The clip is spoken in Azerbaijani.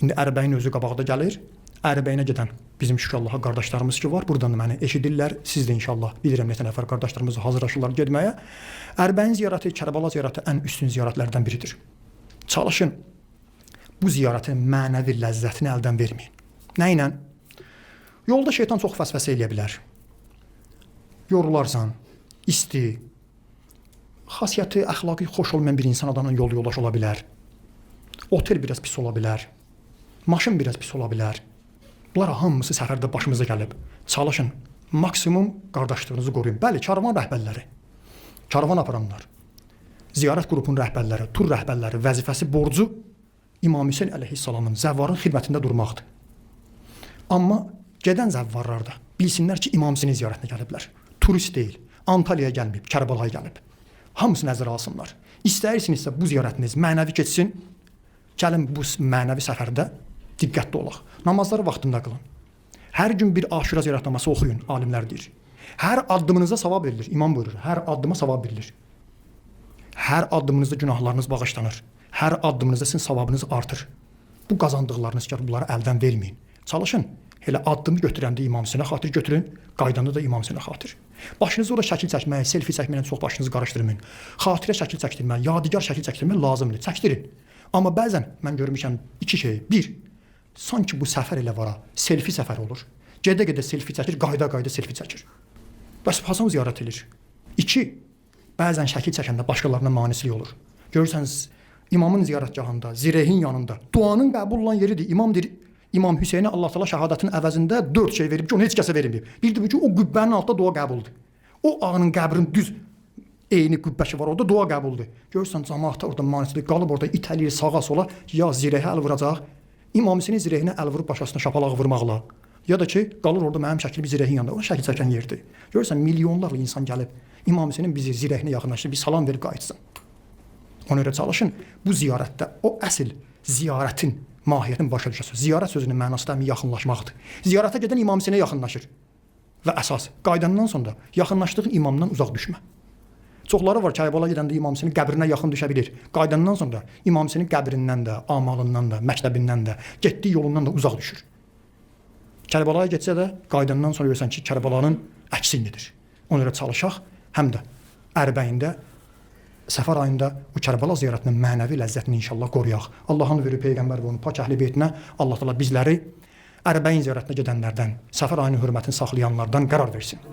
İndi Ərbəyin özü qabaqda gəlir. Ərbəyinə gedən bizim şükür Allaha qardaşlarımız ki var, buradan da məni eşidirlər. Siz də inşallah bilirəm neçə nəfər qardaşlarımız hazırlaşırlar getməyə. Ərbəyin ziyarəti, Kərbəla ziyarəti ən üstün ziyarətlərdən biridir. Çalışın bu ziyarətin mənəvi ləzzətini əldən verməyin. Nə ilə? Yolda şeytan çox vəsvəsə eləyə bilər. Yorularsan, isti, xasiyyəti, əxlaqı xoş olmayan bir insan adamla yol yoldaş ola bilər. Otel biraz pis ola bilər. Maşın biraz pis ola bilər. Bunlar hamısı səfərdə başımıza gəlib. Çalışın, maksimum qardaşlığınızı qoruyun. Bəli, karvan rəhbərləri, karvan aparanlar, ziyarət qrupunun rəhbərləri, tur rəhbərləri vəzifəsi, borcu İmam Hüseyn əleyhissalamın zəvvarın xidmətində durmaqdır. Amma gedən zəvvarlar da bilsinlər ki, İmam Hüseynin ziyarətinə gəliblər. Turist deyil, Antalyaya gəlməyib, Kərbalaya gəlib. Hamısı nəzərə alsınlar. İstəyirsinizsə bu ziyarətiniz mənəvi keçsin, gəlin bu mənəvi səfərdə diqqətli olaq. Namazları vaxtında qılın. Hər gün bir Aşura ziyarət namazı oxuyun, alimlər deyir. Hər addımınıza savab verilir, imam buyurur. Hər addıma savab verilir. Hər addımınızda günahlarınız bağışlanır. Hər addımınızda sizin savabınız artır. Bu qazandıqlarınız ki, bunları əldən verməyin. Çalışın. Elə addımı götürəndə İmam Hüseynə xatir götürün, qaydanda da İmam Hüseynə xatir. Başınızı orada şəkil çəkməyə, selfie çəkməklə çox başınızı qarışdırmayın. Xatirə şəkil çəkdirmək, yadigar şəkil çəkdirmək lazımdır. Çəkdirin. Amma bəzən mən görmüşəm iki şey. Bir, sanki bu səfər elə vara, selfie səfər olur. Gedə-gedə selfie çəkir, qayda-qayda selfie çəkir. Bəs Hasan ziyarət edir. İki, bəzən şəkil çəkəndə başqalarına maneçilik olur. Görürsəniz, imamın ziyarətgahında, zirehin yanında, duanın qəbul olan yeridir. İmam deyir, İmam Hüseynə Allah Teala şəhadətin əvəzində 4 şey verib ki, onu heç kəsə verməyib. Bir də bu ki, o qübbənin altında dua qəbuldur. O ağanın qəbrin düz eyni qübbəsi var, orada dua qəbuldur. Görürsən, cəmaat da orada maneçilik qalıb orada itələyir sağa sola, ya zirehə əl vuracaq, İmam Hüseynin zirehинə əl vurub başqasına şapalaq vurmaqla, ya da ki, qalır orada mənim şəklim zirehin yanında, o şəkil çəkən yerdir. Görürsən, milyonlarla insan gəlib İmam Hüseynin bizi zirehinə yaxınlaşır, bir salam verib qayıtsın. Ona görə çalışın, bu ziyarətdə o əsl ziyarətin mahiyyətini başa düşəsiniz. Ziyarət sözünün mənası da yaxınlaşmaqdır. Ziyarətə gedən İmam Hüseynə yaxınlaşır. Və əsas, qayıdandan sonra yaxınlaşdığın imamdan uzaq düşmə. Çoxları var, Kərbəla gedəndə İmam Hüseynin qəbrinə yaxın düşə bilir. Qayıdandan sonra İmam Hüseynin qəbrindən də, amalından da, məktəbindən də, getdiyi yolundan da uzaq düşür. Kərbalaya getsə də qayıdandan sonra görürsən ki, Kərbəlanın əksini gedir. Ona görə çalışaq, həm də Ərbəyində, Səfər ayında bu Kərbəla ziyarətinin mənəvi ləzzətini inşallah qoruyaq. Allahın verib Peyğəmbər və onun pak əhli beytinə Allah Teala bizləri Ərbəyin ziyarətinə gedənlərdən, Səfər ayının hörmətini saxlayanlardan qərar versin.